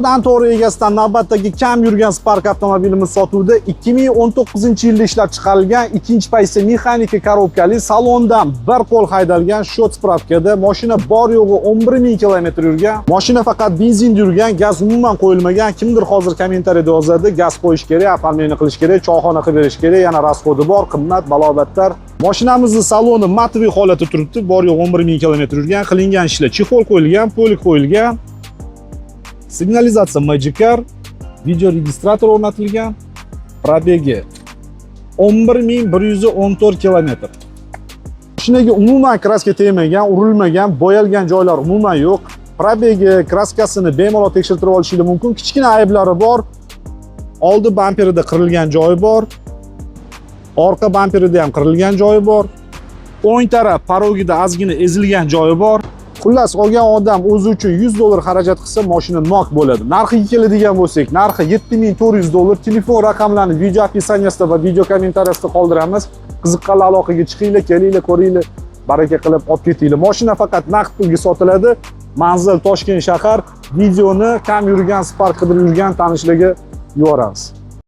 To'g'ri egasidan navbatdagi kam yurgan Spark avtomobilimiz sotuvda. 2019-yilda ishlab chiqarilgan, ikkinchi pozitsiya, mexanika korobkali, salondan bir qo'l haydalgan, счёт справка da. Mashina bor yo'g'i 11 ming kilometr yurgan. Mashina faqat benzinda yurgan, gaz umuman qo'yilmagan. Kimdir hozir kommentariyada yozadi: gaz qo'yish kerak, оформление qilish kerak, choyxona qilib berish kerak, yana расход i bor, qimmat, balobattar. Mashinamizni saloni матовый holatda turibdi, bor yo'g'i 11 ming kilometr yurgan, qilingan ishlar: чехол qo'yilgan, полик qo'yilgan, signalizatsiya Magicar, видеорегистратор o'rnatilgan, пробег i 11 114 kilometr. Mashinaga umuman краска tegmagan, urilmagan, bo'yalgan joylar umuman yo'q. Пробег i, краска sini bemalol tekshirtirib olishingiz mumkin. Kichkina ayblari bor. Oldi bamperida qirilgan joyi bor. Orqa bamperida ham qirilgan joyi bor. O'ng taraf порог ida ozgina ezilgan joyi bor. Xullas, olgan odam o'zi uchun 100 dollar xarajat qilsa, mashina нок bo'ladi. Narxiga keladigan bo'lsak, narxi 7400 dollar. Telefon raqamlarini video описание sida va video kommentariyasida qoldiramiz. Qiziqqanlar aloqaga chiqinglar, kelinglar, ko'ringlar, baraka qilib olib ketinglar. Mashina faqat naqd pulga sotiladi. Manzil: Toshkent shahar. Videoni kam yurgan Spark qidirib yurgan tanishlarga yuboramiz.